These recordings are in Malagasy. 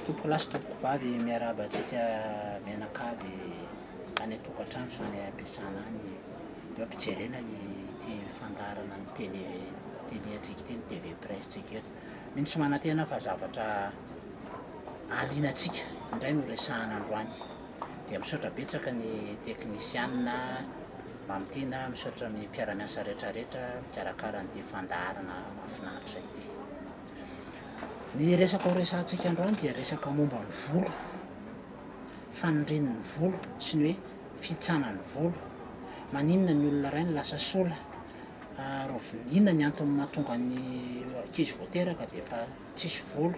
Tompokolahy sy tompokovavy miarahaba antsika mianakavy any an-tokantrano sy any am-piasana any eo am-pijerena ny ity fandaharana ny télé télé antsika ity ny TV presse tsika eto. Mino sy manantena fa zavatra hahaliana antsika indray no resahana androany. Dia misaotra betsaka ny teknisianina Mamitiana, misaotra ny mpiara-miasa rehetrarehetra mikarakara an'ity fandaharana mahafinaritra ity. Ny resaka ho resahantsika androany dia resaka momba ny volo, fanirian'ny volo sy ny hoe fihintsanan'ny volo. Maninona ny olona iray no lasa sola? Ary inona ny antony mahatonga ny ankizy vao teraka dia efa tsisy volo?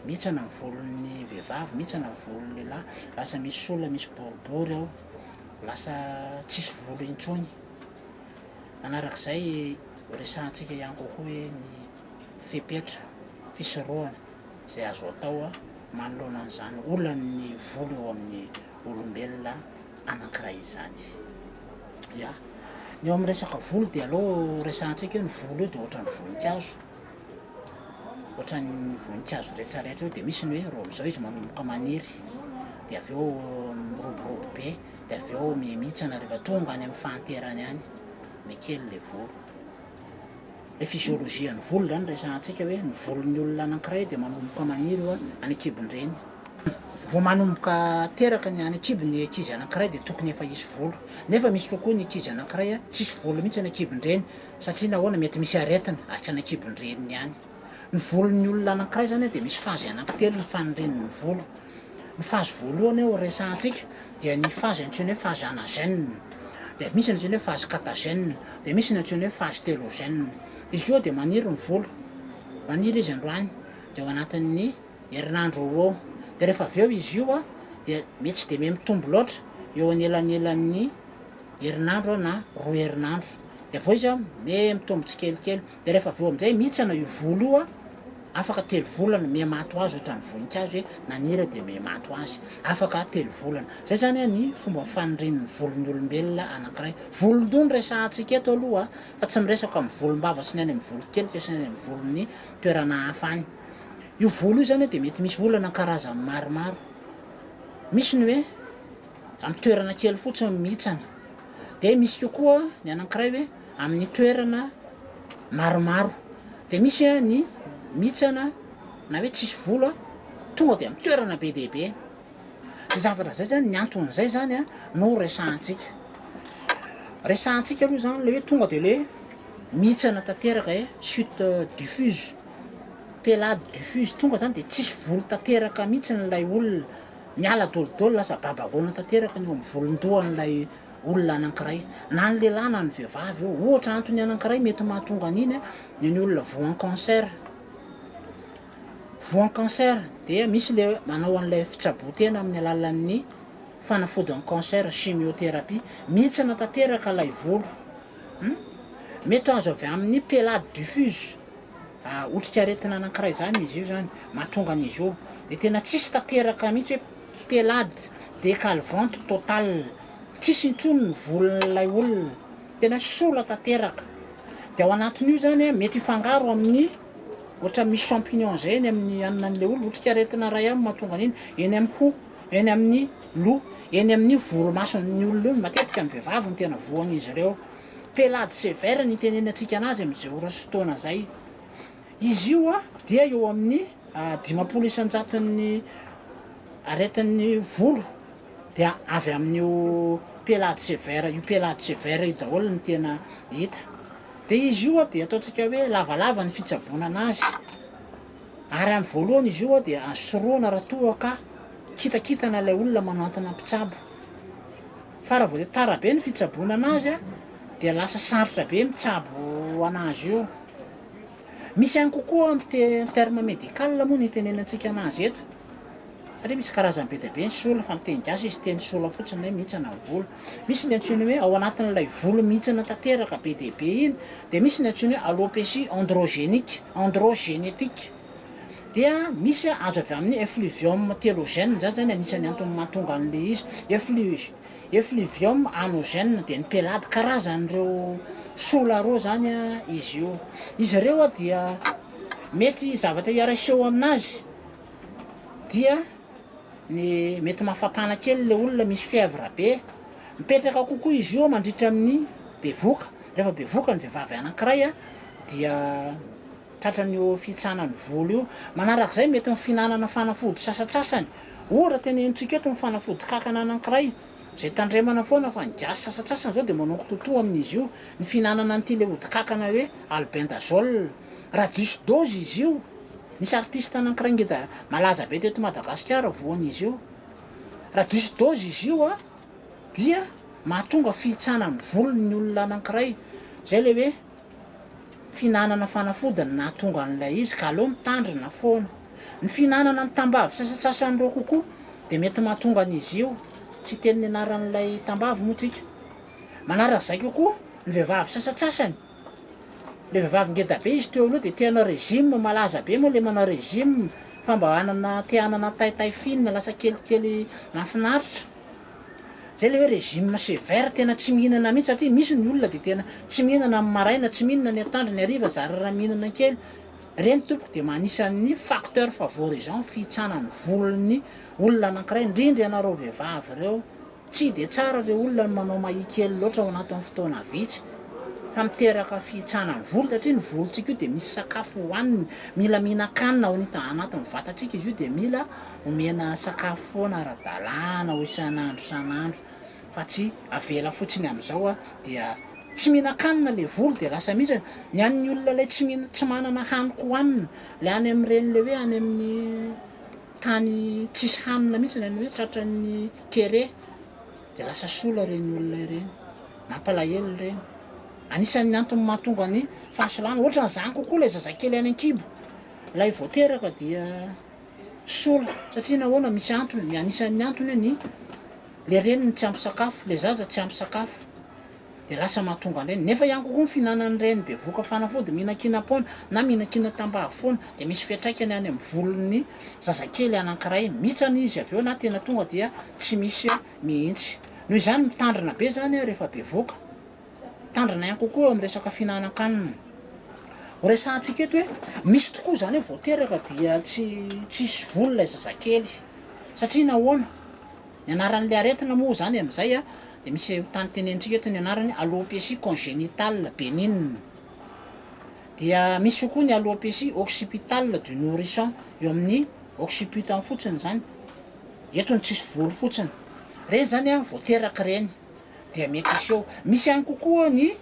Mihintsana ny volon'ny vehivavy, mihintsana ny volon'ny lehilahy, lasa misy sola, misy boribory ao, lasa tsisy volo intsony. Manarak'izay resahantsika ihany kokoa hoe ny fepetra fisorohana izay azo atao manoloana an'izany olan'ny volo eo amin'ny olombelona anankiray izany. Ya, ny eo amin'ny resaka volo dia aleo resahantsika hoe ny volo io dia ohatran'ny voninkazo. Ohatran'ny voninkazo rehetra rehetra io dia misy ny hoe rô amin'izao izy manomboka maniry dia avy eo miroborobo be dia avy eo miha-mihintsana rehefa tonga any amin'ny fahanterany any, mihakely ilay volo. Ilay physiologie an'ny volo izany resahantsika hoe ny volon'ny olona anankiray dia manomboka maniry io any an-kibon-dreny. Vao manomboka teraka ny any an-kibo ny ankizy anankiray dia tokony efa hisy volo. Nefa misy kokoa ny ankizy anankiray tsisy volo mihitsy any an-kibon-dreny. Satria nahoana? Mety misy aretina ary tsy any an-kibon-dreniny any. Ny volon'ny olona anankiray izany dia misy phase anankitelo ny fanirian'ny volo. Ny phase voalohany ho resahantsika dia ny phase antsoina hoe phase anagène, dia misy ny antsoina hoe phase catagène, dia misy ny antsoina hoe phase télogène. Izy io dia maniry ny volo, maniry izy androany dia ao anatin'ny herinandro eo ho eo. Dia rehefa avy eo izy io dia mety tsy dia miha-mitombo loatra eo anelanelan'ny herinandro na roa herinandro de avy eo izy miha mitombo tsikelikely de rehefa avy eo amizay mihitsana io volo io a afaka telo volana miha maty ho azy ohatran'ny voninkazo hoe naniry de miha maty ho azy afaka telo volana zay zany a ny fomba fanirian'ny volon'ny olombelona anankiray volon-doha no resahantsika eto aloha fa tsy miresaka amin'ny volom-bava sy ny any amin'ny volon-kelika sy ny any amin'ny volon'ny toerana hafa any io volo io zany de mety misy olana karazany maromaro misy ny hoe amin'ny toerana kely fotsiny mihitsana, de misy kokoa ny anankiray hoe amin'ny toerana maromaro, de misy a ny mihitsana na hoe tsisy volo a tonga de amin'ny toerana be dia be, zay zavatra zay zany ny anton'izay zany a no resahantsika, resahantsika aloha zany le hoe tonga de le mihitsana tanteraka hoe chute diffuse, pelade diffuse, tonga zany de tsisy volo tanteraka mihitsiny ilay olona. Miala dolidoly lasa babagoana tanteraka ny eo amin'ny volon-dohan'ilay olona anankiray, na ny lehilahy na ny vehivavy io. Ohatra antony anankiray mety mahatonga an'iny ny ny olona voan'ny cancer, voan'ny cancer dia misy le manao an'ilay fitsaboan-tena amin'ny alalan'ny fanafodin'ny cancer, chimiothérapie, mihitsana tanteraka ilay volo, hum, mety azo avy amin'ny pelade diffuse. Otrikaretina anankiray zany izy io zany mahatonga an'izy io de tena tsisy tanteraka mihitsy hoe pelade decalvante totale, tsisy intsony ny volon'ilay olona, tena sola tanteraka, de ao anatin'io zany a mety hifangaro amin'ny ohatra misy champignon zay eny amin'ny anona an'le olona, otrikaretina iray ihany mahatonga an'iny, eny amin'ny hoho, eny amin'ny loha, eny amin'ny volomason'ny olona io, matetika ny vehivavy no tena voan'izy ireo. Pelade sévère ny itenenantsika anazy amin'izay ora sy fotoana izay. Izy io dia eo amin'ny 50 isan-jaton'ny aretin'ny volo dia avy amin'io pelade sévère io pelade sévère io daholo no tena hita. Dia izy io dia ataontsika hoe lavalava ny fitsaboana anazy ary amin'ny voalohany izy io dia azo sorohana raha toa ka kitakitana ilay olona manantona mpitsabo. Fa raha vao hoe tara be ny fitsaboana anazy dia lasa sarotra be mitsabo anazy io. Misy ihany kokoa amin'ny te- terme médical moa no itenenantsika anazy eto, satria misy karazany be dia be ny sola fa amin'ny teny gasy izy teny sola fotsiny hoe mihintsana ny volo. Misy ny antsoina hoe ao anatin'ilay volo mihintsana tanteraka be dia be iny dia misy ny antsoina hoe alopécie androgénique, androgénétique. Dia misy azo avy amin'ny effluvium télogène, zany zany anisan'ny antony mahatonga an'le izy, efflu- effluvium anogène dia ny pelade, karazan'ireo sola reo zany izy io, izy ireo dia mety zavatra hiara-hiseho aminazy. Dia ny mety mafampana kely le olona misy fièvre be, mipetraka kokoa izy io mandritra ny bevoka, rehefa bevoka ny vehivavy anankiray dia tratran'io fihitsanan'ny volo io. Manarak'izay mety ny fihinanana fanafody sasatsasany, ohatra tenenintsika eto ny fanafody kankana anankiray izay tandremana foana fa ny gasy sasatsasany zao dia manao kitotoa amin'izy io, ny fihinanana an'ity le ody kankana hoe albendazole, raha diso dose izy io, nisy artiste anankiray ngeda malaza be teto Madagasikara voan'izy io, raha diso dose izy io a dia mahatonga fihitsanan'ny volon'ny olona anankiray, zay le hoe fihinanana fanafody no nahatonga an'ilay izy ka aleo mitandrina foana. Ny fihinanana ny tambavy sasantsasany ireo kokoa dia mety mahatonga an'izy io, tsy hiteny ny anaran'ilay tambavy moa tsika. Manarak'izay kokoa ny vehivavy sasantsasany, le vehivavy ngeda be izy teo aloha dia te hanao régime, malaza be moa le manao régime fa mba hanana te hanana taille taille fine lasa kelikely mahafinaritra. Zay le hoe régime sévère tena tsy mihinana mihitsy satria misy ny olona de tena tsy mihinana amin'ny maraina, tsy mihinana ny atoandro, ny hariva zara raha mihinana kely, reny tompoko de anisan'ny facteur favorisant fihitsanan'ny volon'ny olona anankiray indrindra ianareo vehivavy ireo, tsy de tsara le olona ny manao mahia kely loatra ao anatin'ny fotoana vitsy fa miteraka fihitsanan'ny volo satria ny volontsika io de misy sakafo hohaniny, mila mihinan-kanina ao anatin'ny vatantsika izy io de mila Omena sakafo foana ara-dalàna ho isan'andro isan'andro fa tsy avela fotsiny amin'izao dia tsy mihinan-kanina le volo dia lasa mihitsy. Ny an'ny olona ilay tsy mihina tsy manana hanin-kohanina, le any amin'ireny le hoe any amin'ny tany tsisy hanina mihitsy any hoe tratran'ny kere dia lasa sola ireny olona ireny, mampalahelo ireny. Anisan'ny antony mahatonga ny fahasolana, ohatran'izany kokoa ilay zazakely any an-kibo, ilay vao teraka dia. sola satria nahoana misy antony ny anisan'ny antony ny le reniny tsy ampy sakafo le zaza tsy ampy sakafo de lasa mahatonga an'ireny nefa ihany kokoa ny fihinanan'ny reny bevoka fanafody mihinankinam-poana na mihinankinan-tambavy foana de misy fiantraikany any amin'ny volon'ny zazakely anankiray mihitsany izy avy eo na tena tonga dia tsy misy mihitsy noho izany mitandrina be zany rehefa bevoka Mitandrina ihany kokoa eo amin'ny resaka fihinanan-kanina. Ho resahantsika eto hoe misy tokoa izany hoe vao teraka dia tsy tsisy volo ilay zazakely. Satria nahoana? Ny anaran'ilay aretina moa izany amin'izay dia misy tany tenenintsika eto ny anarany alopécie congénitale bénigne. Dia misy koa ny alopécie occipitale du nourrisson, eo amin'ny occiput fotsiny izany. Eto ny tsisy volo fotsiny. Ireny izany vao teraka ireny. dia mety hiseho. Misy ihany kokoa ny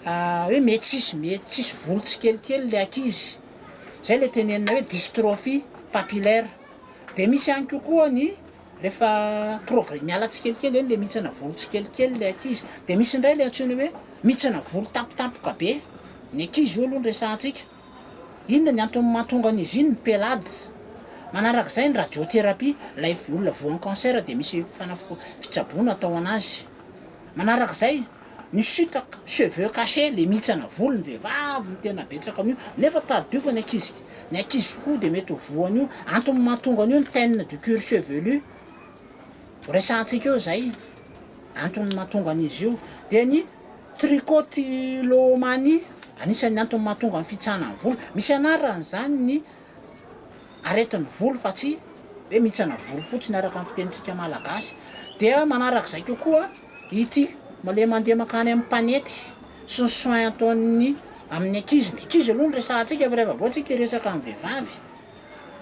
hoe mety tsisy mety tsisy volo tsikelikely le ankizy, zay le tenenina hoe dystrophie papillaire. De misy ihany kokoa ny rehefa progrès miala tsikelikely eny le mihintsana volo tsikelikely le ankizy, de misy indray le antsoina hoe mihintsana volo tampotampoka be, ny ankizy io aloha no resahantsika. Inona ny antony mahatonga an'izy iny? Ny pelades. Manarak'izay ny radiothérapie, ilay olona voan'ny cancer dia misy fanafo- fitsaboana atao anazy. Manarak'izay, ny chute cheveux cachés, le mihintsana volo ny vehivavy no tena betsaka amin'io, nefa tadidio fa ny ankizy ny ankizy koa dia mety ho voan'io. Antony mahatonga an'io ny taine du cuir chevelu, resahantsika eo izay, antony mahatonga an'izy io. Dia ny Trichotillomanie, anisan'ny antony mahatonga ny fihitsanan'ny volo. Misy anarany izany ny aretin'ny volo fa tsy hoe mihintsana volo fotsiny araka ny fitenintsika malagasy. Dia manarak'izay kokoa ity le mandeha mankany amin'ny mpanety sy ny soins ataon'ny amin'ny ankizy. Ny ankizy aloha no resahantsika fa rehefa avy eo tsika hiresaka amin'ny vehivavy.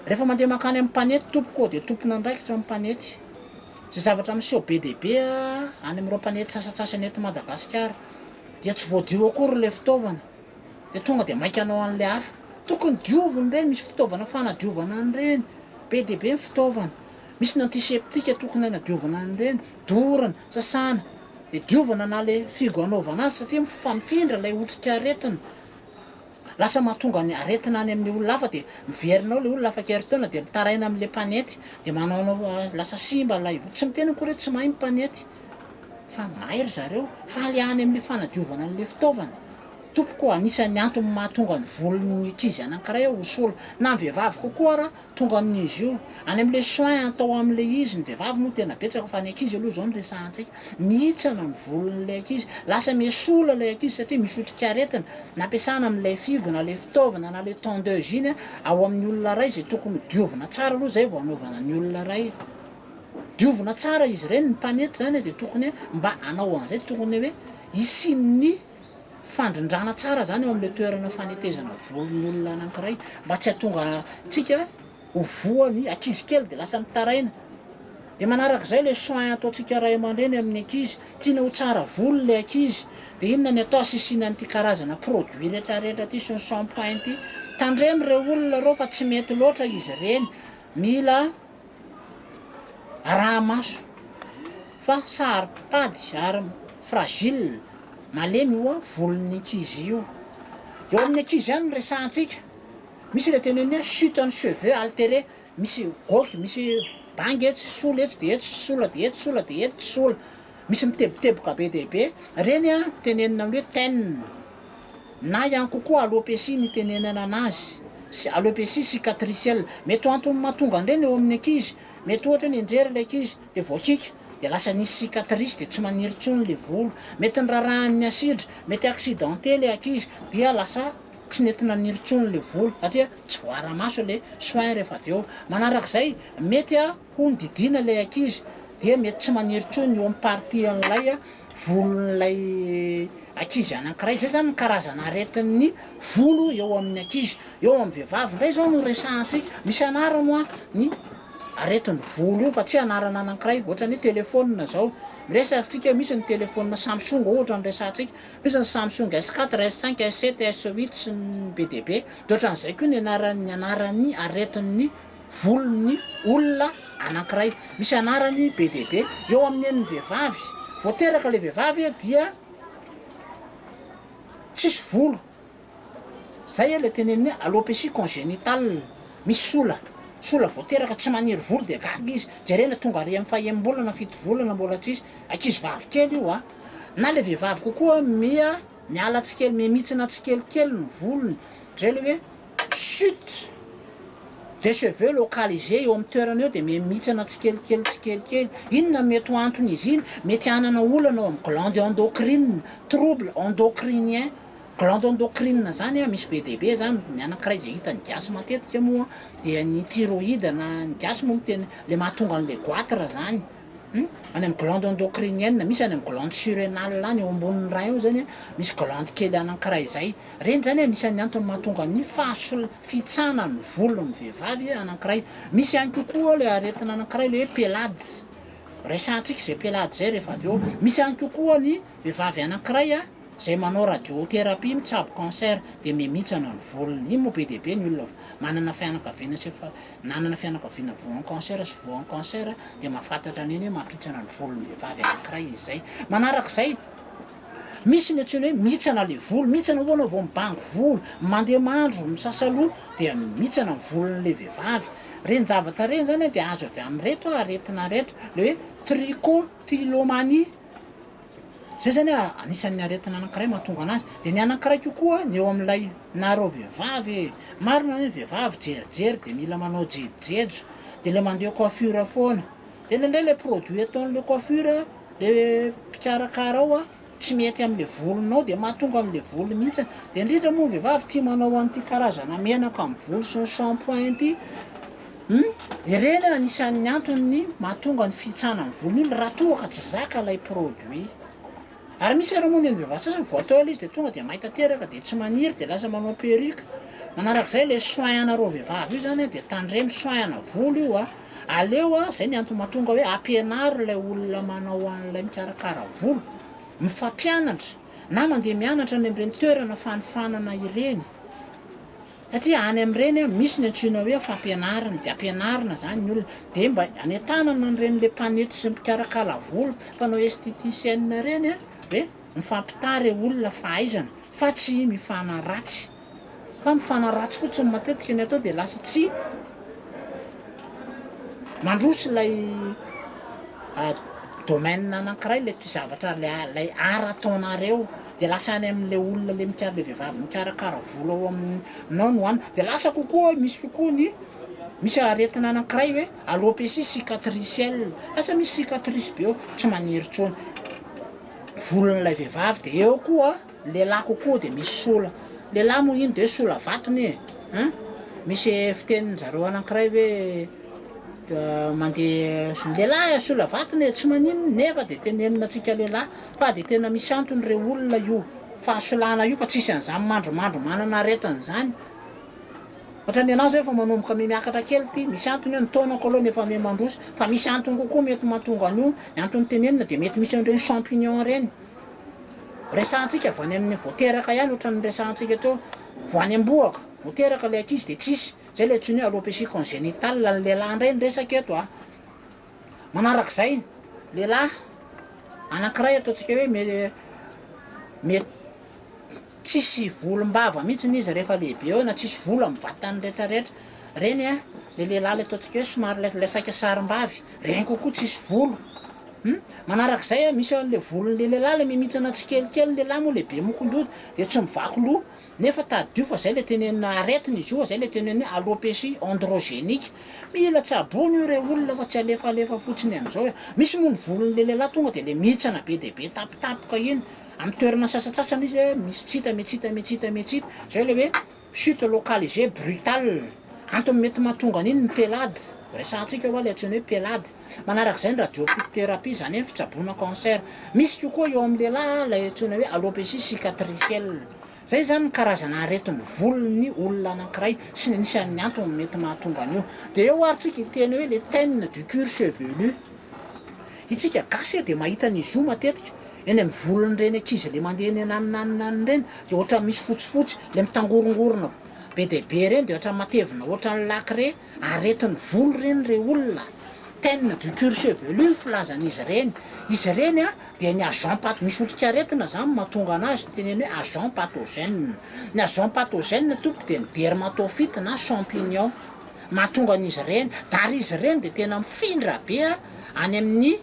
Rehefa mandeha mankany amin'ny mpanety tompoko dia tompon'andraikitra ny mpanety. Izay zavatra miseho be dia be any amin'ireo mpanety sasantsasany eto Madagasikara dia tsy voadio akory ilay fitaovana dia tonga dia maika hanao an'ilay hafa. Tokony diovina ireny, misy fitaovana fanadiovana an'ireny, be dia be ny fitaovana. Misy ny antiseptique tokony hanadiovana an'ireny, dorana, sasana, dia diovina na ilay figo hanaovana azy satria mifamifindra ilay otrikaretina. Lasa mahatonga ny aretina any amin'ny olona hafa dia miverina ao ilay olona afaka herintaona dia mitaraina amin'ilay mpanety dia manaonao lasa simba ilay vola. Tsy miteny akory hoe tsy mahay ny mpanety fa mahay ry zareo fa le any amin'ilay fanadiovana an'ilay fitaovana. Tompoko, anisan'ny antony mahatonga ny volon'ny ankizy anankiray ho sola, na ny vehivavy kokoa ara, tonga amin'izy io. Any amin'ilay soin atao amin'ilay izy, ny vehivavy moa tena betsaka fa ny ankizy aloha izao no resahantsika. Mihitsana ny volon'ilay ankizy, lasa miha-sola ilay ankizy satria misy otrikaretina nampiasana amin'ilay fihogo na ilay fitaovana na ilay tondeuse iny ao amin'ny olona iray izay tokony ho diovina tsara aloha izay vao hanaovana ny olona iray. Diovina tsara izy ireny, ny mpanety izany dia tokony mba hanao an'izay, tokony hoe hisian'ny fandrindrana tsara zany eo amin'ilay toerana fanetezana volon'ny olona anankiray mba tsy hahatonga antsika ho voan'ny ankizy kely de lasa mitaraina. De manarak'izay le soin ataontsika ray aman-dreny amin'ny ankizy, tiana ho tsara volo le ankizy de inona ny atao asisina an'ity karazana produit retraretra ty sy ny shampoing ty, tandremo reo olona reo fa tsy mety loatra izy ireny, mila araha-maso fa saro-pady ary fragile, malemy io volon'ny ankizy io. Eo amin'ny ankizy ihany no resahantsika, misy ilay teneniny hoe chute ny cheveux altéré, misy goky, misy banga etsy, sola etsy de etsy sola de etsy sola de etsy sola, misy miteboteboka be dia be, ireny tenenina amin'ny hoe teint. Na ihany kokoa alopécie ny itenenana anazy, sy alopécie cicatricielle. Mety ho antony mahatonga an'ireny eo amin'ny ankizy, mety ohatra hoe nianjera ilay ankizy dia voakiaka dia lasa nisy cicatrice dia tsy maniry intsony ilay volo, mety nirarahan'ny asidra, mety accidenté ilay ankizy dia lasa tsy nety naniry intsony ilay volo satria tsy voaara-maso ilay soin rehefa avy eo. Manarak'izay, mety ho nodidiana ilay ankizy dia mety tsy maniry intsony eo amin'ny partie an'ilay volon'ilay ankizy anankiray. Zay zany ny karazana aretin'ny volo eo amin'ny ankizy. Eo amin'ny vehivavy indray zao no resahantsika. Misy anarany hoa ny aretin'ny volo io fa tsy anarana anankiray. Ohatran'ny hoe telephone zao. Miresaka tsika hoe misy ny telephone Samsung ohatra no resahantsika. Misy ny Samsung S4, S5, S7, S8 sy ny be dia be. De ohatran'izay koa ny anaran'ny anaran'ny aretin'ny volon'ny olona anankiray. Misy anarany be dia be. Eo amin'ny an'ny vehivavy, vao teraka ilay vehivavy dia tsisy volo. Zay ilay teneniny hoe alopécie congénitale. Misy sola, sola vao teraka tsy maniry volo dia gaga izy. Jerena tonga ary amin'ny faha-enim-bolana, fito volana mbola tsisy. Ankizy vavy kely io a. Na ilay vehivavy kokoa miha miala tsikely, miha mihitsina tsikelikely ny volony. Zay ilay hoe Chute de cheveux localisée eo amin'ny toerana eo dia miha-mihitsana tsikelikely tsikelikely. Inona no mety ho anton'izy iny? Mety hanana olana ao amin'ny glande endocrine, trouble endocrinien. Glande endocrine zany an, misy be dia be zany, ny anankiray izay hitan'ny gasy matetika moa dia ny thyroïde na ny gasy moa miteny le mahatonga an'le goitre zany. Hum, any amin'ny glande endocrinienne, misy any amin'ny glande surrénale any, eo ambonin'ny rein eo zany an, misy glande kely anankiray zay. Ireny zany anisan'ny antony mahatonga ny fahasol- fihitsanan'ny volon'ny vehivavy anankiray. Misy ihany koa koa ilay aretina anankiray ilay hoe pelade, resahantsika izay pelade izay rehefa avy eo. Misy ihany koa koa ny vehivavy anankiray an, izay manao radiothérapie mitsabo cancer dia miha-mihitsana ny volony. Iny moa be dia be ny olona manana fianakaviana sy efa nanana fianakaviana voan'ny cancer sy voan'ny cancer dia mahafantatra an'iny hoe mampihitsana ny volon'ny vehivavy anankiray izy izay. Manarak'izay, misy ny antsoina hoe mihitsana le volo, mihitsana ho'a anao vao mibango volo, mandeha mandro, misasa loha dia mihitsana ny volon'le vehivavy. Ireny zavatra ireny zany dia azo avy amin'ireto aretina ireto, le hoe trichotillomanie. Zay zany anisan'ny aretina anankiray mahatonga anazy. De ny anankiray kokoa ny eo amin'ilay nareo vehivavy e, marina hoe vehivavy jerijery de mila manao jejojejo, de le mandeha coiffure foana, de indraindray le produit ataon'le coiffure le mpikarakara ao tsy mety am'le volonao de mahatonga an'le volo mihitsy, de indrindra moa ny vehivavy tia manao an'ity karazana menaka amin'ny volo sy ny shampoing ity. Hum, ireny anisan'ny antony mahatonga ny fihitsanan'ny volon'olona raha toa ka tsy zaka ilay produit. Ary misy ary moa ny an'ny vehivavy sasany vao atao ilay izy dia tonga dia may tanteraka dia tsy maniry dia lasa manao perruque. Manarak'izay ilay soin anareo vehivavy io zany dia tandremo soin ana volo io a, aleo a, zay ny antony mahatonga hoe ampianaro ilay olona manao an'ilay mikarakara volo, mifampianatra na mandeha mianatra any amin'ireny toerana fanofanana ireny. Satria any amin'ireny misy ny antsoina hoe fampianarana, dia ampianarina izany ny olona, dia mba anentanana an'ireny le mpanety sy ny mpikarakara volo, mpanao esthéticienne ireny hoe mifampitaha re olona fahaizana fa tsy mifanaratsy, fa mifanaratsy fotsiny matetika ny atao dia lasa tsy mandroso ilay domaine anankiray ilay zavatra ilay art ataonareo. de lasa any amin'le olona le mikara le vehivavy mikarakara volo ao aminao no hoanina, de lasa kokoa misy kokoa ny misy aretina anankiray hoe alopécie cicatricielle, lasa misy cicatrice be eo, tsy maniry intsony volon'ilay vehivavy, de eo koa lehilahy kokoa de misy sola, lehilahy moa iny de hoe sola vatony e an, misy fitenin-jareo anankiray hoe mandeha lehilahy sola vatony e, tsy maninona nefa de tenenina antsika lehilahy fa de tena misy antony re olona io fahasolana io fa tsisy an'izany mandrimandry manana aretina zany. Ohatran'ny anah zao efa manomboka miha miakatra kely ity, misy antony eo, ny taonako aloha no efa miha mandroso, fa misy antony kokoa mety mahatonga an'io, ny antony tenenina de mety misy an'ireny champignon ireny, resahantsika vao any amin'ny vao teraka ihany ohatran'ny niresahantsika teo, vao any am-bohoka, vao teraka ilay ankizy de tsisy, zay ilay antsoina hoe alopécie congénitale, ny lehilahy indray no resaka eto a. Manarak'izay, lehilahy anankiray ataontsika hoe me- mety tsisy volom-bava mihitsiny izy rehefa lehibe eo na tsisy volo amin'ny vatany retraretra, reny a, le lehilahy le ataontsika hoe somary le le saika sarim-bavy, reny kokoa tsisy volo, hum, manarak'izay a, misy an'le volon'le lehilahy le mihintsana tsikelikely, ny lehilahy moa le be mokon-doha de tsy mivaky loha, Nefa tadidio fa zay le tenenina aretina izy io, zay le tenenina hoe alopécie androgénique. Mila tsaboina io re olona fa tsy alefalefa fotsiny amizao e. Misy moa ny volon'le lehilahy tonga de le mihintsana be dia be tampotampoka iny, amin'ny toerana sasantsasany izy misy tsy hita mihitsy hita mihitsy hita mihitsy hita, zay le hoe chute localisée brutale. Antony mety mahatonga an'iny ny pelade, resahantsika hoa le antsoina hoe pelade. Manarak'izay ny radiothérapie zany hoe fitsaboana cancer. Misy kokoa eo amin'ny lehilahy ilay antsoina hoe alopécie cicatricielle. Zay zany ny karazana aretin'ny volon'ny olona anankiray sy ny anisan'ny antony mety mahatonga an'io. De eo ary tsika hiteny hoe le teinte du cuir chevelu. Itsika gasy dia mahita an'izy io matetika eny amin'ny volon'ireny ankizy le mandeha eny ananonanona any ireny de ohatran'ny misy fotsifotsy le mitangorongorona be dia be ireny de ohatran'ny matevina ohatran'ny lakre. Aretin'ny volo ireny re olona, teinte du cuir chevelu ny filazan'izy ireny, izy ireny dia ny agent path- misy otrikaretina zany mahatonga anazy teneno hoe agent pathogène, ny agent pathogène tompoko dia ny dermatophyte na champignon mahatonga an'izy ireny, ary izy ireny dia tena mifindra be any amin'ny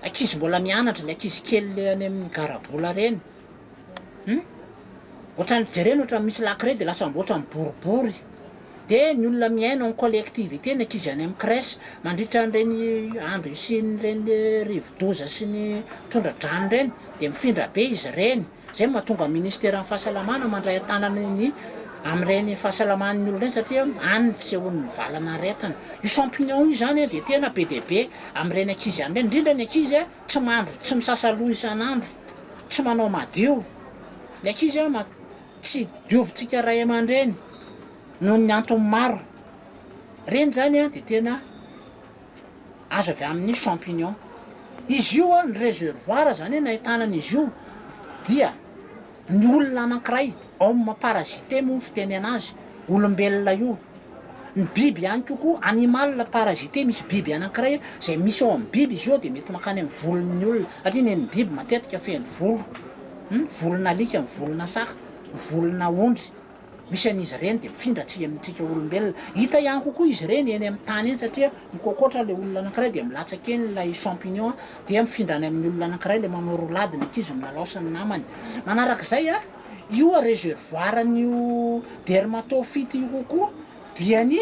ankizy mbola mianatra, ny ankizy kely any amin'ny garabola ireny. Hum! Ohatran'ny jerena ohatran'ny misy lakre de lasa ohatran'ny boribory. De ny olona miaina en collectivité, ny ankizy any amin'ny crèche, mandritra an'ireny andro hisian'ireny rivodoza sy ny tondra-drano ireny de mifindra be izy ireny. Zay no mahatonga ny ministeran'ny fahasalamana mandray an-tanana ny amin'ireny fahasalaman'ny olona ireny satria any ny fisehoan'ny valan'aretina. Io champignon io zany de tena be dia be amin'ireny ankizy any ireny, indrindra ny ankizy tsy mandro, tsy misasa loha isan'andro. Tsy manao madio ny ankizy an, tsy diovintsika ray aman-dreny noho ny antony maro. Reny zany an de tena azo avy amin'ny champignon. Izy io an, ny réservoir zany hoe nahitana an'izy io dia ny olona anankiray, homme parasité moa ny fiteny anazy, olombelona io. Ny biby ihany koa koa animal parasité, misy biby anankiray izay misy ao amin'ny biby izy io dia mety mankany amin'ny volon'ny olona satria ny biby matetika feno volo, hum, volon'alika, ny volona saka, ny volona ondry, misy an'izy ireny dia mifindra aty amintsika olombelona. Hita ihany kokoa izy ireny eny amin'ny tany eny satria mikoakoatra ilay olona anankiray dia milatsaka eny ilay champignon dia mifindra any amin'ny olona anankiray ilay manao roulade ny ankizy milalao sy ny namany. Manarak'izay a. Io réservoir an'io dermatophyte io kokoa dia ny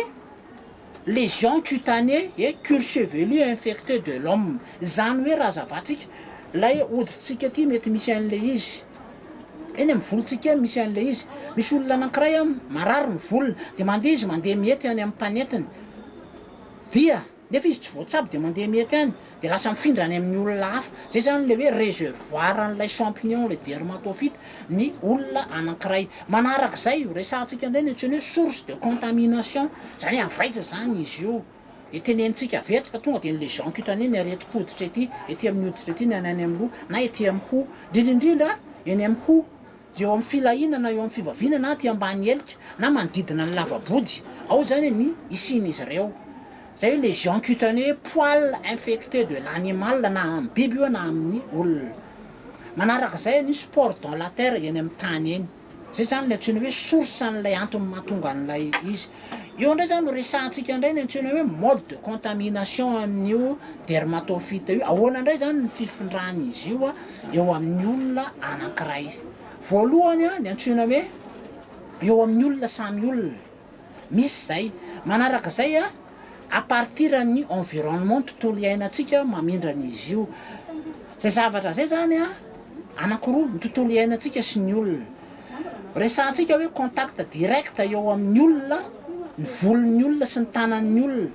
lésion cutanée et cuir chevelu infecté de l'homme, izany hoe raha zavatsika ilay hoditsika aty mety misy an'ilay izy, eny amin'ny volontsika eny misy an'ilay izy, misy olona anankiray an marary ny volony de mandeha izy mandeha mihety any amin'ny mpanentiny dia. Nefa izy tsy voatsabo dia mandeha mihety any dia lasa mifindra any amin'ny olona hafa. Zay zany ilay hoe réservoir an'ilay champignon, ilay dermatophyte ny olona anankiray. Manarak'izay, io resahantsika indray ny antsoina hoe source de contamination, zany hoe avy aiza zany izy io. Dia tenenintsika avy eto fa tonga dia ny lésion cutanée, ny aretin-koditra ety, ety amin'ny hoditra ety na ny any amin'ny loha na ety amin'ny hoho. Indrindra indrindra eny amin'ny hoho. Dia eo amin'ny filahiana na eo amin'ny fivaviana na aty ambany helika na manodidina ny lava-body, ao izany ny hisian'izy ireo. Izay hoe lésion cutanée poil infecté de l'animal na amin'ny biby io na amin'ny olona. Manarak'izay ny spore dans la terre eny amin'ny tany eny. Izay izany ilay antsoina hoe source an'ilay antony mahatonga an'ilay izy. Eo indray zany no resahantsika indray ny antsoina hoe mode de contamination amin'io dermatophyte io. Ahoana indray zany ny fifindran'izy io eo amin'ny olona anankiray. Voalohany ny antsoina hoe eo amin'ny olona samy olona. Misy zay. Manarak'izay à partir an'ny environnement, tontolo iainantsika mamindra an'izy io. Zay zavatra zay zany anankiroa, ny tontolo iainantsika sy ny olona. Resahantsika hoe contact direct eo amin'ny olona, ny volon'ny olona sy ny tanan'ny olona.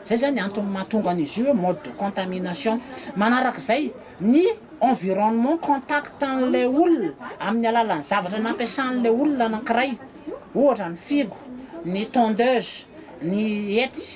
Zay zany antony mahatonga an'izy io hoe mode de contamination. Manarak'izay, ny environnement contact an'ilay olona amin'ny alalan'ny zavatra nampiasan'ilay olona anankiray, ohatra ny figo, ny tondeuse, ny hety.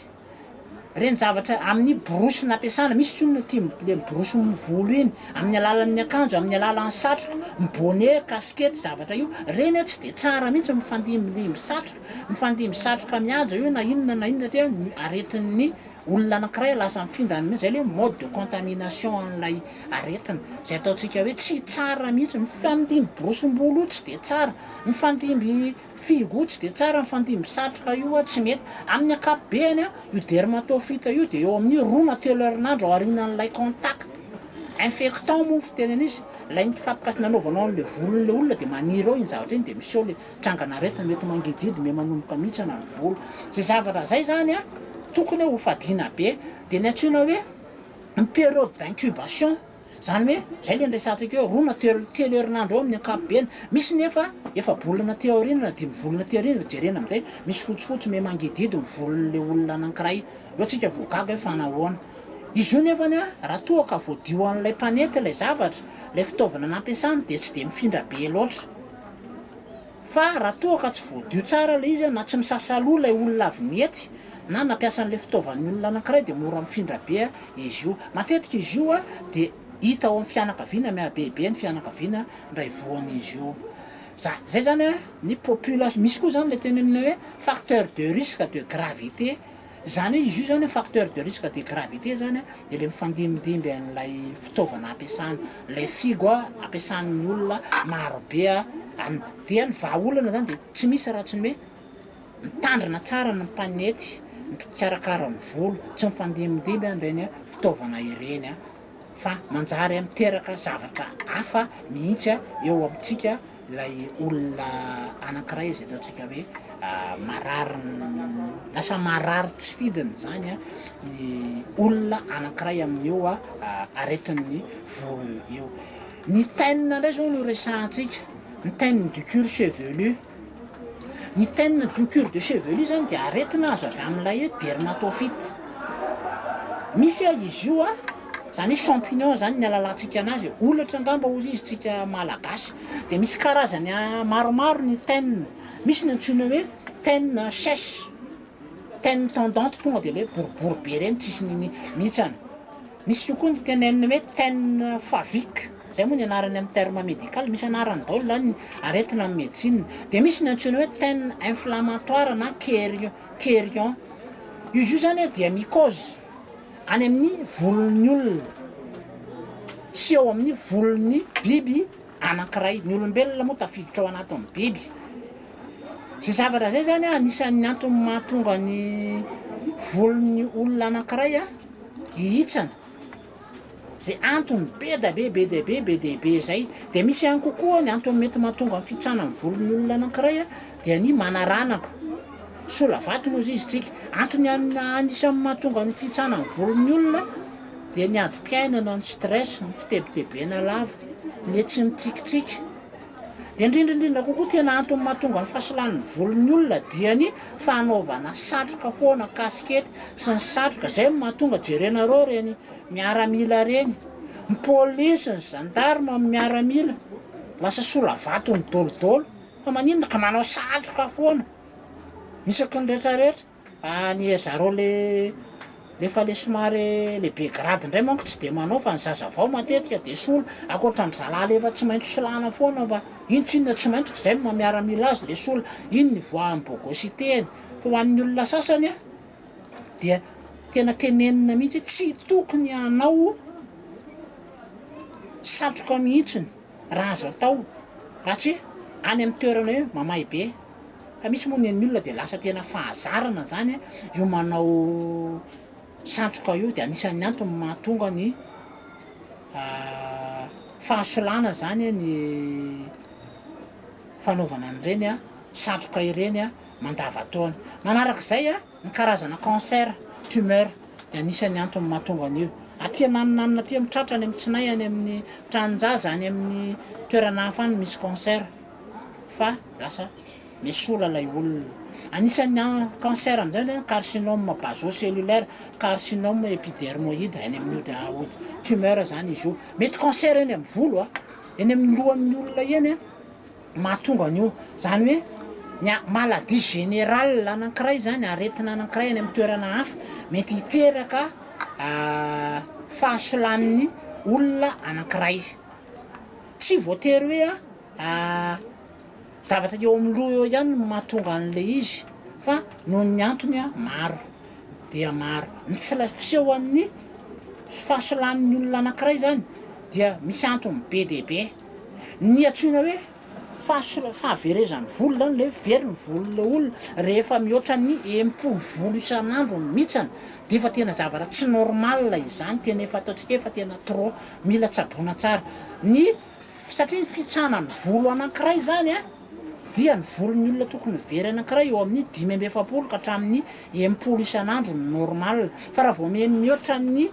Reny zavatra amin'ny borosy nampiasana, misy tsony ny tia le miborosy ny volo iny amin'ny alalan'ny akanjo, amin'ny alalan'ny satroka, ny bonnet, kasikety, zavatra io, reny a tsy de tsara mihitsy mifandimbindimby satroka, mifandimby satroka mihaja io na inona na inona satria ny aretin'ny olona anakiray lasa mifindra any mihitsy, zay le mode de contamination an'ilay aretina, zay ataontsika hoe tsy tsara mihitsy, mifandimby borosim-bolo io tsy de tsara, mifandimby Figo tsy dia tsara ny fandimby satroka io a, tsy mety. Amin'ny ankapobeny a, io dermatophyte io dia eo amin'ny roa na telo herinandro aorianan'ilay contact infectant moa ny fiteny an'izy, ilay nifampikasy nanaovanao an'ilay volon'ilay olona dia maniry eo iny zavatra iny dia miseho ilay trangan'aretina mety mangidihidy, miha manomboka mihitsana ny volo. Izay zavatra izay izany a, tokony ho fadiana be. Dia ny antsoina hoe ny période d'incubation. Zany hoe zay le niresahantsika hoe roa na telo telo herinandro eo amin'ny ankapobeny. Misy nefa efa-bolana aty aoriana na dimy volana aty aoriana vao jerena amin'izay misy fotsifotsy miha mangidihidy ny volon'le olona anankiray. Eo tsika vao gaga hoe fa nahoana. Izy io nefany an, raha toa ka voadio an'ilay mpanety ilay zavatra, ilay fitaovana nampiasany dia tsy dia mifindra be loatra. Fa raha toa ka tsy voadio tsara ilay izy na tsy misasa loha ilay olona avy nihety na nampiasa an'ilay fitaovan'ny olona anankiray dia mora mifindra be izy io. Matetika izy io dia hita ao amin'ny fianakaviana, mihabehibe ny fianakaviana indray voan'izy io. Za, zay zany ny population, misy koa zany ilay tenenina hoe facteur de risque de gravité. Izany hoe izy io zany facteur de risque de gravité zany de le mifandimbindimby an'ilay fitaovana ampiasana, ilay figo ampiasan'ny olona maro be aminy. Dia ny vahaolana zany de tsy misy raha tsy ny hoe mitandrina tsara ny mpanety, ny mpikarakara ny volo, tsy mifandimbindimby an'ireny fitaovana ireny fa manjary miteraka zavatra hafa mihitsy eo amintsika. ilay olona anankiray izay ataontsika hoe marary lasa marary tsy fidiny zany a ny olona anankiray amin'io aretin'ny volo io. Ny teint ndray zao no resahantsika, ny teint du cuir chevelu, ny teint du cuir de chevelu zany dia aretina azo avy amin'ilay hoe dermatophyte, misy a izy io a. Zany hoe champignon zany ny ahalalantsika anazy e, holatra angamba hozy izy tsika malagasy, de misy karazany maromaro ny thym, misy ny antsoina hoe thym sèche, thym tendante tonga de le boribory be reny tsisy nini mihitsana, misy kokoa ny tenenina hoe thym favique, zay moa ny anarany amy terme médical, misy anarany daholo zany ny aretina amy médecine, de misy ny antsoina hoe thym inflammatoire na kerion kerion, izy io zany dia mycose. any amin'ny volon'ny olona sy eo amin'ny volon'ny biby anankiray, ny olombelona moa tafiditra ao anatin'ny biby, zay zavatra zay zany an anisan'ny antony mahatonga ny volon'ny olona anankiray an hihitsana. Zay antony be da be be dia be be dia be zay, de misy ihany kokoa ny antony mety mahatonga ny fihitsanan'ny volon'ny olona anankiray a dia ny manaranaka, sola vatony hozy izy tsika, antony anisan'ny mahatonga ny fihitsanan'ny volon'ny olona dia ny adim-piainana, ny stress, ny fitebitebena lava, le tsy mitsikitsiky. Dia indrindra indrindra kokoa tena antony mahatonga ny fahasilan'ny volon'ny olona dia ny fanaovana satroka foana, kasikety sy ny satroka, zay no mahatonga jerenareo reny miaramila reny, ny polisy, ny zandarma, ny miaramila lasa sola vatony dôlidôly fa maninona ka manao satroka foana isaky ny rehetra rehetra. Fa ny zareo le efa le somary le be grade ndray manko tsy de manao fa ny zazavao matetika de sola, ankoatran-dry zalahy le efa tsy maintsy solana foana fa iny tsinona tsy maintsy zay no maha miaramila azy le sola, iny ny voahan'ny bogositeny, fa ho an'ny olona sasany a dia tena tenenina mihitsy hoe tsy tokony hanao satroka mihitsiny raha azo atao raha tsy any amin'ny toerana hoe mamay be. Fa misy moa ny an'ny olona de lasa tena fahazarana zany io manao satroka io de anisan'ny antony mahatonga ny fahasolana zany ny fanaovana an'ireny satroka ireny mandavantaona. Manarak'izay ny karazana cancer, tumeur, de anisan'ny antony mahatonga an'io. Aty ananinanina aty amin'ny tratra, any amin'ny tsinay, any amin'ny tranon-jaza, any amin'ny toerana hafa any misy cancer fa lasa misola ilay olona. Anisan'ny cancer amin'izay zany carcinome basocellulaire, carcinome epidermoïde, any amin'ny hodi- hodi- tumeur zany izy io. Mety cancer eny amin'ny volo a, eny amin'ny lohan'ny olona eny a, mahatonga an'io. Zany hoe ny a- maladie générale anankiray zany, aretina anankiray any amin'ny toerana hafa mety hiteraka fahasolan'ny olona anankiray. Tsy voatery hoe zavatra eo amin'ny loha eo ihany no mahatonga an'le izy fa noho ny antony maro dia maro. Ny fila- fisehoan'ny fahasolan'ny olona anankiray zany dia misy antony be dia be. Ny antsoina hoe fahasola- fahaverezan'ny volo zany le hoe very ny volon'le olona rehefa mihoatra ny 60 volo isan'andro ny mihitsany de efa tena zavatra tsy normal izany, tena efa ataontsika hoe efa tena trop, mila tsaboina tsara. Ny satria ny fitsahanan'ny volo anankiray zany a dia ny volon'ny olona tokony ho very anankiray eo amin'ny 45 ka hatramin'ny 60 isan'andro no normal, fa raha vao miha mihoatra ny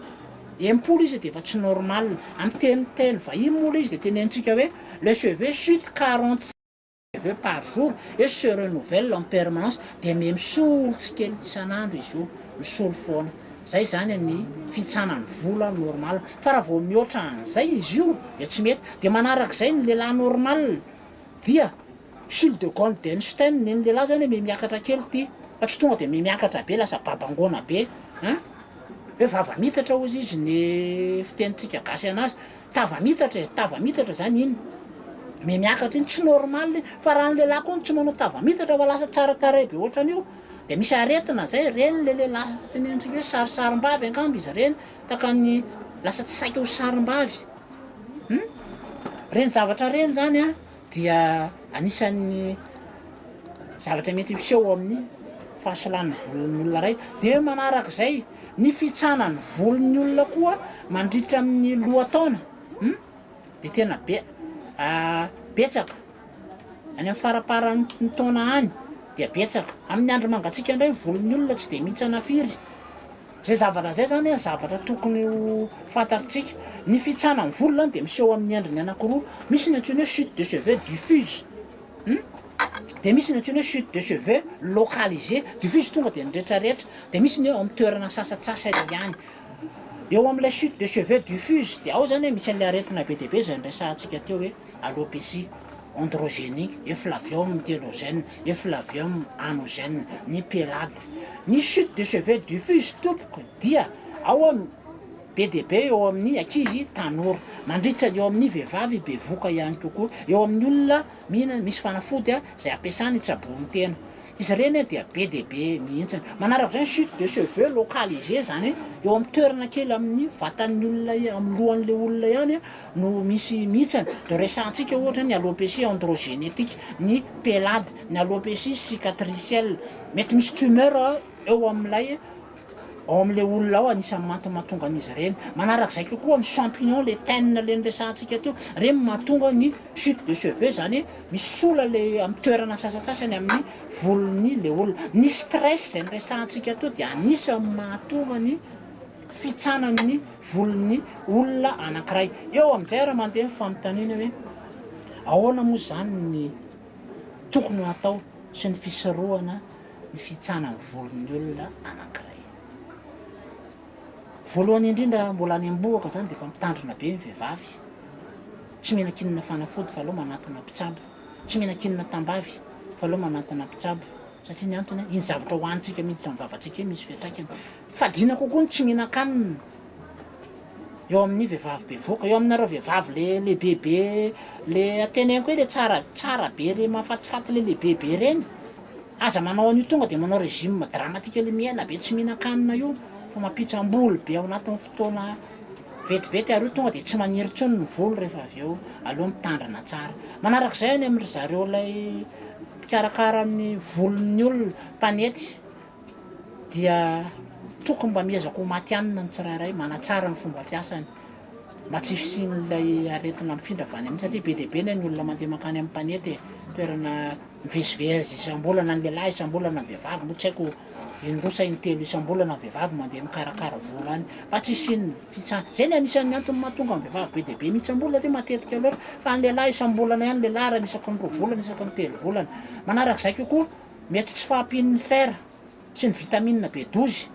60 izy de efa tsy normal. Amin'ny teny teny vahiny moa le izy de tenenintsika hoe les cheveux chutent 45 cheveux par jour et se renouvellent en permanence, de miha misolo tsikelikely isan'andro izy io, misolo foana. Zay zany ny fihintsanan'ny vola normal, fa raha vao mihoatra an'izay izy io de tsy mety. De manarak'izay ny lehilahy normal dia chute de Goldenstein, ny lehilahy zany hoe miha miakatra kely ty fa tsy tonga de miha miakatra be lasa babangoana be an, hoe vava mitatra hozy izy ny fitenintsika gasy anazy, tava mitatra e, tava mitatra zany iny miha miakatra iny, tsy normal iny, fa raha ny lehilahy koa no tsy manao tava mitatra fa lasa tsara tarehy be ohatran'io de misy aretina zay, reny le lehilahy tenenintsika hoe sarisarim-bavy angamba izy reny, takan'ny lasa tsy saika ho sarim-bavy, hum, reny zavatra reny zany an dia anisan'ny zavatra mety miseho amin'ny fahasolan'ny volon'ny olona iray, de manarak'izay ny fitsanan'ny volon'ny olona koa mandritra amin'ny lohataona, hum, de tena be betsaka any amin'ny faramparan'ny taona any dia betsaka, amin'ny andro mangatsiaka indray ny volon'ny olona tsy de mihintsana firy. Zay zavatra zay zany an zavatra tokony ho fantatritsika. Ny fihintsanan'ny volo zany de miseho amin'ny endriny anakiroa, misy ny antsoina hoe chute de cheveux diffuse, hum, de misy ny antsoina hoe chute de cheveux localisée, diffuse tonga de ny retraretra, de misy ny eo amin'ny toerana sasatsasany ihany. Eo amin'ilay chute de cheveux diffuse de ao zany an misy an'ilay aretina be dia be zay niresahantsika teo hoe alopécie androgénique, efflavium télogène, efflavium anogène, ny pelade. Ny chute de cheveux diffuse tompoko dia ao am be dia be eo amin'ny ankizy tanora, mandritra eo amin'ny vehivavy bevoka ihany kokoa, eo amin'ny olona mihina misy fanafody izay ampiasany hitsaboany tena. Izy ireny dia be dia be mihitsy. Manaraka izay ny chute de cheveux localisée, izany hoe eo amin'ny toerana kely amin'ny vatan'ny olona, amin'ny lohan'ilay olona ihany no misy mihitsy. Dia resahantsika ohatra ny alopécie androgénétique, ny pelade, ny alopécie cicatricielle. Mety misy tumeur eo amin'ilay ao amin'ilay olona ao, anisan'ny mantony mahatonga an'izy ireny. Manarak'izay kokoa ny champignon, le taine le niresahantsika teo, ireny mahatonga ny chute de cheveux, zany hoe misy sola le amin'ny toerana sasantsasany amin'ny volon'ny le olona. Ny stress zay niresahantsika teo dia anisan'ny mahatonga ny fitsanan'ny volon'ny olona anankiray. Eo amin'izay ary mandeha ny fanontaniana hoe ahoana moa zany ny tokony ho atao sy ny fisorohana ny fihitsanan'ny volon'ny olona anankiray. Voalohany indrindra mbola any am-bohoka zany de efa mitandrina be ny vehivavy, tsy mihinan-kinina fanafody fa aleo manantona mpitsabo, tsy mihinan-kinina tambavy fa aleo manantona mpitsabo satria ny antony iny zavatra hohanintsika miditra amin'ny vavantsika iny misy fiantraikany. Fadiana kokoa ny tsy mihinan-kanina. Eo amin'ny vehivavy bevoka, eo aminareo vehivavy le lehibebe le teneniko hoe le tsara tsara be le mahafatifaty le lehibebe reny, aza manao an'io tonga de manao régime dramatique le mihena be tsy mihinan-kanina io fa mampihitsam-bolo be ao anatin'ny fotoana vetivety ary io tonga de tsy maniry intsony ny volo rehefa avy eo, aleo mitandrina tsara. Manarak'izay any amin-dry zareo lay. mpikarakara ny volon'ny olona, mpanety dia tokony mba miezaka ho matihanina ny tsirairay, manatsara ny fomba fiasany mba tsy hisian'ilay aretina mifindra avy any aminy satria be dia be anie ny olona mandeha mankany amin'ny mpanety e, toerana mivezivezy isam-bolana ny lehilahy, isam-bolana ny vehivavy, moa tsy haiko indroa sa intelo isam-bolana ny vehivavy mandeha mikarakara volo any mba tsy hisian'ny fitsa-, zay ny anisan'ny antony mahatonga ny vehivavy be dia be mihitsam-bolo satria matetika loatra fa ny lehilahy isam-bolana ihany, lehilahy raha isaky ny 2 volana, isaky ny 3 volana. Manarak'izay kokoa mety tsy fahampian'ny fer sy ny vitamine B 12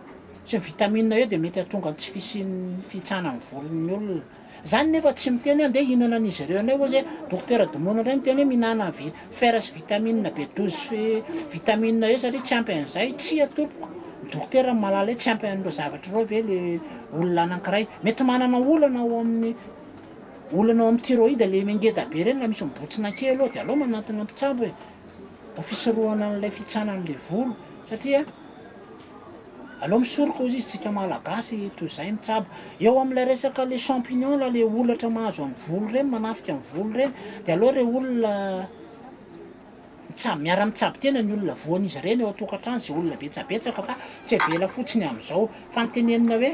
sy ny vitamine E dia mety hahatonga ny tsy fisian'ny fihitsanan'ny volon'ny olona. Zany nefa tsy miteny hoe andeha hihinana an'izy ireo indray hozy hoe dokotera Domona indray miteny hoe mihinana vi fer sy vitamine B 12 sy vitamine E satria tsy ampy an'izay, tsia tompoko, ny dokotera no mahalala hoe tsy ampy an'ireo zavatra ireo ve le olona anankiray, mety manana olana ao amin'ny olana ao amin'ny thyroïde le mingeda be ireny raha misy mibontsina kely ao de aleo manantona mpitsabo e, ho fisorohana an'ilay fihitsanan'le volo satria. Aleo misoroka hozy izy tsika malagasy toy izay mitsabo. Eo amin'ilay resaka le champignon la le holatra mahazo an'ny volo ireny manafika ny volo ireny de aleo re olona mitsabo miara mitsabo tena ny olona voan'izy ireny ao an-tokantrano izay olona betsabetsaka fa tsy avela fotsiny amin'izao fa ny tenenina hoe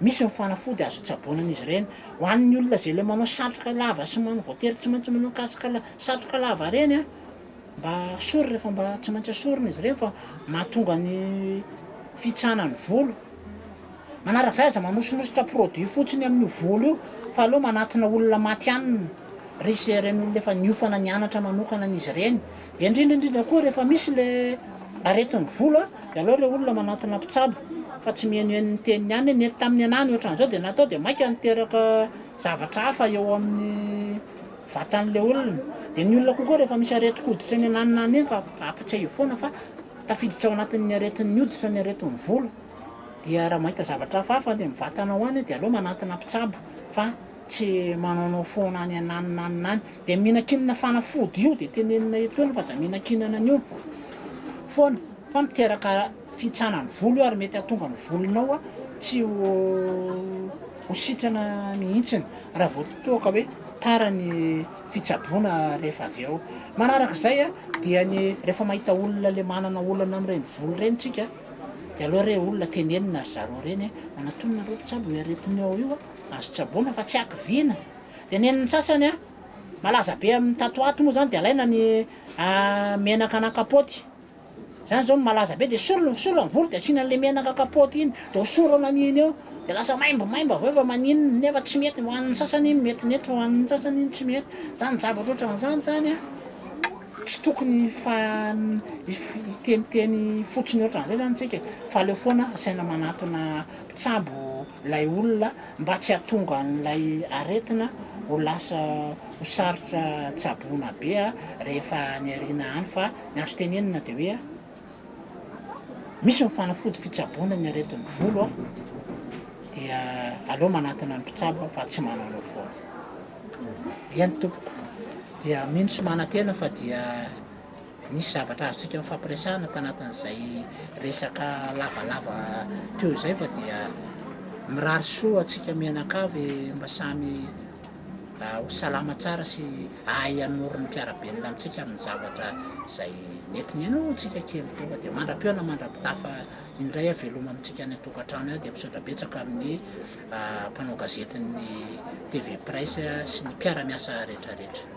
misy ny fanafody azo itsaboana an'izy ireny. Ho an'ny olona izay le manao satroka lava sy manao voatery tsy maintsy manao casque la- satroka lava ireny an. Mba asory rehefa mba tsy maintsy asorina izy ireny fa mahatonga ny fihitsanan'ny volo. Manarak'izay aza manosinosotra produit fotsiny amin'io volo io fa aleo manatona olona matihanina, ry sy ireny olona efa niofana nianatra manokana an'izy ireny. De indrindra indrindra koa rehefa misy le aretin'ny volo a, de aleo le olona manatona mpitsabo fa tsy mihainohaino ny teniny ihany hoe nety tamin'ny anah ny ohatran'izao de natao de maika niteraka zavatra hafa eo amin'ny vatan'ilay olona, dia ny olona kokoa rehefa misy aretin-koditra eny ananona any iny fa ampatsiahivo foana fa tafiditra ao anatin'ny aretin'ny hoditra ny aretin'ny volo, dia raha mahita zavatra hafahafa any amin'ny vatanao any dia aleo manantona mpitsabo fa tsy manaonao foana any ananona any any, dia mihinankinana fanafody io dia tenenina etoana fa aza mihinankinana an'io foana fa miteraka fihintsanan'ny volo io ary mety hahatonga ny volonao tsy ho ho sitrana mihitsiny raha vao toa ka hoe tara ny fitsaboana rehefa avy eo. Manarak'izay dia ny rehefa mahita olona le manana olana amin'ireny volo ireny tsika dia aleo re olona tenenina ry zareo ireny hoe manatona nareo mpitsabo io aretina io ao io azo tsaboina fa tsy hakiviana. Dia nen'ny sasany malaza be amin'ny tato ho ato moa zany dia alaina ny menaka ana kapaoty. Zany zao no malaza be de solony solo ny volo de asiana an'le menaka kapoty iny de hosorana an'iny eo de lasa maimbomaimbo avy eo fa maninona nefa tsy mety ho an'ny sasany iny metimety fa ho an'ny sasany iny tsy mety, zany zavatra ohatran'izany zany an tsy tokony hifa- hiteniteny fotsiny ohatran'izay zany tsika e, fa aleo foana asaina manatona mpitsabo ilay olona mba tsy hahatonga an'ilay aretina ho lasa ho sarotra tsaboina be rehefa any aoriana any fa Ny azo tenenina dia hoe misy ny fanafody fitsaboana ny aretin'ny volo dia aleo manatona ny mpitsabo fa tsy manaonao foana. Eny tompoko, dia mino sy manantena fa dia nisy zavatra azontsika nifampiresahana tanatin'izay resaka lavalava teo izay fa dia mirary soa antsika mianakavy mba samy ho salama tsara sy hahay hanoro ny mpiara-belona amintsika amin'ny zavatra izay mety nihainoantsika kely teo fa dia mandra-pihaona mandra-pitafa indray aho veloma amintsika any an-tokantrano any dia misaotra betsaka amin'ny mpanao gazetin'ny TV Presse sy ny mpiara-miasa rehetra rehetra.